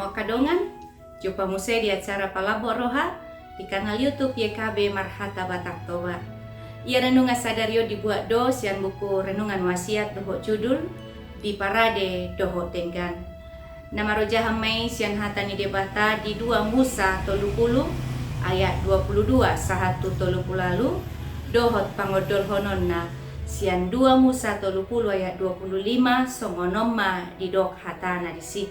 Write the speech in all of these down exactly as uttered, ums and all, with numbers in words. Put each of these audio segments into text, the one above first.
Angka dongan, jumpa muse di acara Palambok Roha di kanal YouTube Y K B Marhata Batak Toba. Ia renungan sadari on dibuat do sian buku Renungan Wasiat dohot judul Diparade dohot Denggan. Na marojahan ma i sian hata ni Debata di dua Musa tolu pulu ayat dua pulu dua sahat tu tolu pulu ualu, dohot pangondolhononna sian dua Musa tolu pulu ayat dua pulu lima, songon on ma didok hatana disi.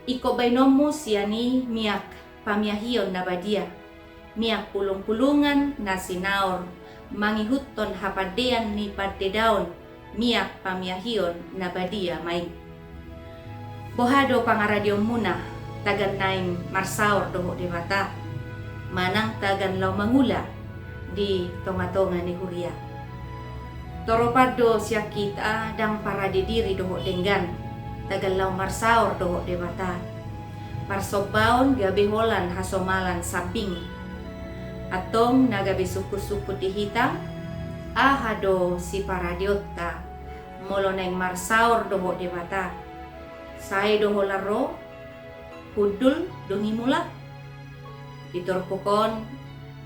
Ingkon baenonmu sian i miak pamiahion na badia, miak pulungpulungan na sinaor, mangihuthon hapandean ni pandedaon miak pamiahion na badia ma i. Boha do pangaradeonmuna, tagan naeng marsaor dohot Debata, manang tagan laho mangula di tongatonga ni huria? Torop do sian hita ndang parade diri dohot denggan, tagan laho marsaor dohot Debata. Parsombaon gabe holan hasomalan sambing. Antong na gabe sungkunsungkun di hita, aha do siparadeonta molo naeng marsaor dohot Debata? Sae do holan ro, hundul, dung i mulak? Di turpuk on,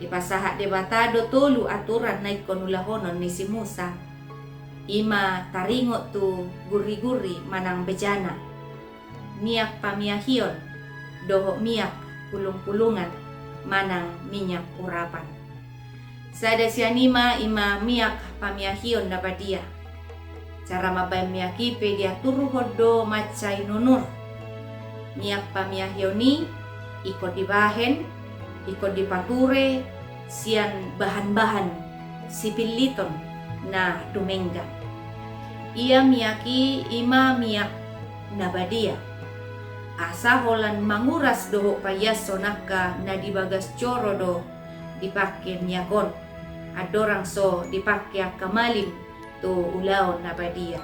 dipasahat Debata do tolu aturan na ingkon ulahonon ni si Musa. I ma taringot tu guriguri manang bejana, miak pamiahion, dohot miak pulungpulungan manang minyak urapan. Sada sian i ma, i ma miak pamiahion na badia. Cara mambaen miak i pe diaturhon do mansai nunur. Miak pamiahion i ingkon dibahen, ingkon dipature sian bahanbahan sipilliton na dumenggan. Ia miak i, i ma miak na badia, asa holan manguras dohot paiashon angka na di bagas joro do dipangke miak on, andorang so dipangke angka malim tu ulaon na badia.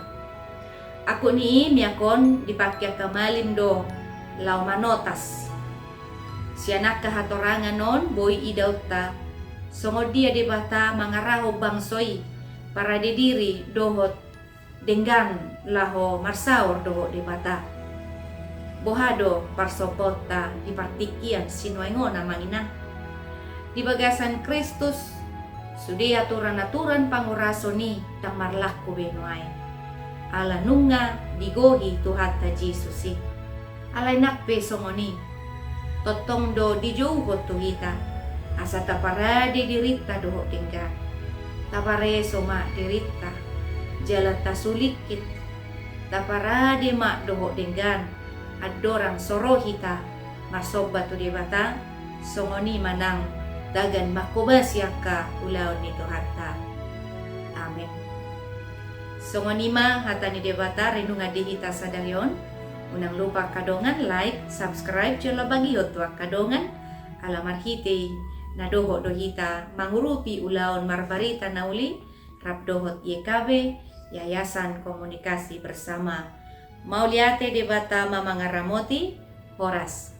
Angkup ni i, miak on dipangke angka malim do laho manotas. Sian angka hatorangan on boi idaonta songon dia Debata mangarahon bangso i parade diri dohot denggan laho marsaor dohot Debata. Boha do parsombaonta di partingkian sinuaeng on, amang inang? Di bagasan Kristus, sude aturan-aturan pangurason i ndang marlaku be nuaeng, ala nunga digohi Tuhanta Jesus i. Alai nang pe songon i, tongtong do dijouhon tu hita asa taparade dirinta dohot denggan. Tapareso ma dirinta jala tasulingkit, taparade ma dohot denggan andorang so ro hita marsomba tu Debata. Songon i ma nang tagan manghobasi angka ulaon ni Tuhanta. Amen. Songon i ma hata ni Debata renungan di hita sadari on. Unang lupa angka dongan like, subscribe jala bagihon tu angka dongan, ala marhite i na dohot do hita mangurupi ulaon marbarita na uli rap dohot Y K B, Yayasan Komunikasi Bersama. Mauliate, Debata ma mangaramoti. Horas.